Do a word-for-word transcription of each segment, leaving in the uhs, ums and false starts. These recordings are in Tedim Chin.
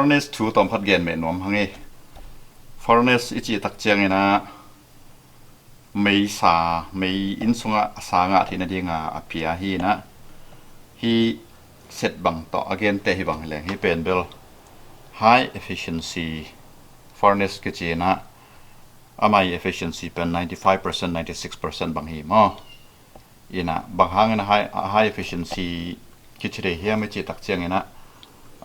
Furnace thu tawm khat gen meh nuam hang hi. Furnace i cih tak ciangin ah mei sa, mei inn sungah a sa ngah theih nadinga a pia hi in ah, hih set bang tawh a gente hi bang hi leng, hih pen bel high efficiency furnace kici in ah, amah i efficiency pen ninety five percent, ninety six percent bang hi maw. In ah bang hangin a high, a high efficiency kici thei hiam i cih tak ciangin ah,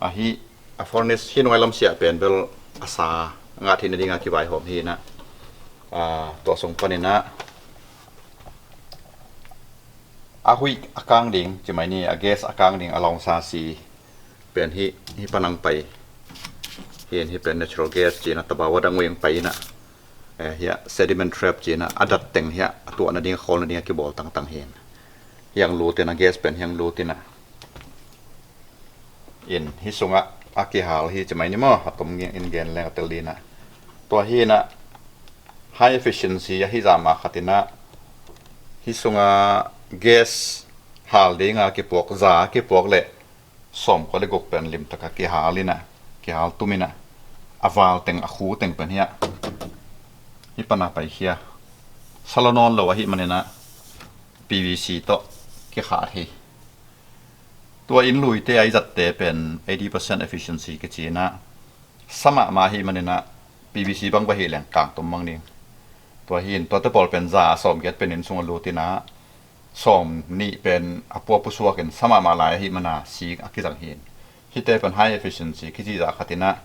a hih a furnace hih nuai lam siah pen bel a sa ngah theih nadinga kivaihawm hi in ah, tua sung panin ah a huih a kang ding ci mai ni, a gas a kang ding a lawngsa si pen hih, hih pan hong pai hi in, hih pen natural gas ci in ah, tabau a dang uh hong pai in ah, eh, hiah sediment trap ci in ah, a dat teng hiah a tuah nading, a khawl nading a kibawl tangtang hi in, hiah hong lut in ah, gas pen hiah hong lut in ah, in hih sungah a kihal hi ci mai ni maw, a tom in gen leng a tel ding in ah. Tua hi in ah high efficiency ahi zah mah khat in ah, hih sungah gas hal dinga kipuak, za a kipuak leh sawmkua le guk pen limtaka kihal in ah, kihal tum in ah, a val teng, a khu teng pen hiah, hih pana paikhia. Sa lo nawn lo ahih manin ah P V C tawh kikhah hi. Tua inn luite a i zatte pen eighty percent efficiency kici in ah, sa mahmah ahih manin ah P V C bang va hi leng kang tum mang ding. Tua hi in, tuate pawl pen za a sawmgiat pen inn sungah lut in ah, sawmnih pen a pua pusuak in, sa mahmah lai ahih mana sik a kizang hi in. Hihte pen high efficiency kici zah khat in ah,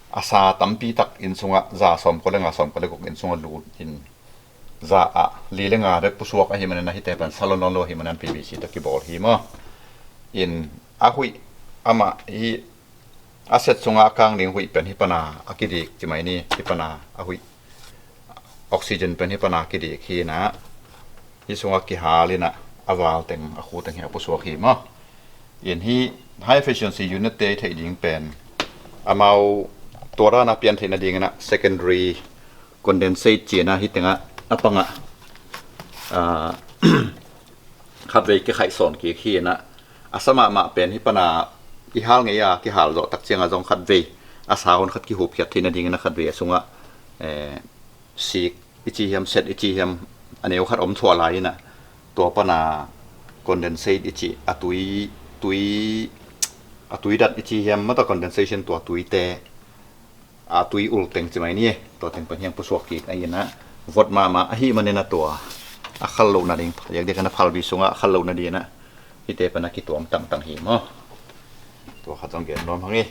a sa tampi tak inn sungah, za sawmkua le nga, sawmkua le guk inn sungah lut in, za ah li le nga bek pusuak ahih manin ah, hihte pen sa lo nawn lo ahih manin P V C tawh kibawl hi maw. In a huih amah hi, a set sungah a kang ding huih pen hih pana a kidik ci mai ni, hih pana a huih oxygen pen hih pana kidik hi in ah, hih sungah kihal in ah, a val teng, a khu teng hiah pusuak hi maw. In hih high efficiency unit te i theih ding pen, amau tua dana pian theih nading in ah secondary condensate ci in ah, hih tengah a pangah, ah, khatvei kikhaih sawn kik hi in ah, a sa mahmah pen hih pana i hal ngei a kihal zawh tak ciangah zong khatvei a sa hun khat kihup khiat theih nading in ah, khatvei a sungah, eh, sik i ci hiam, set i ci hiam, a neu khat om thuah lai in ah, tua pana condensate i ci, a tui, tui, a tui dat i ci hiam, mata condensation, tua tuite, a tui ul teng ci mai ni, tua teng pen hiah pusuak kik ahi in ah, vot mahmah ahih manin ah, tua a khal loh nading, yak dek in ah phalbi sungah a khal loh nading in ah, hihte pen a kituam tangtang hi maw. Tua khat zong gen nuam hang hi.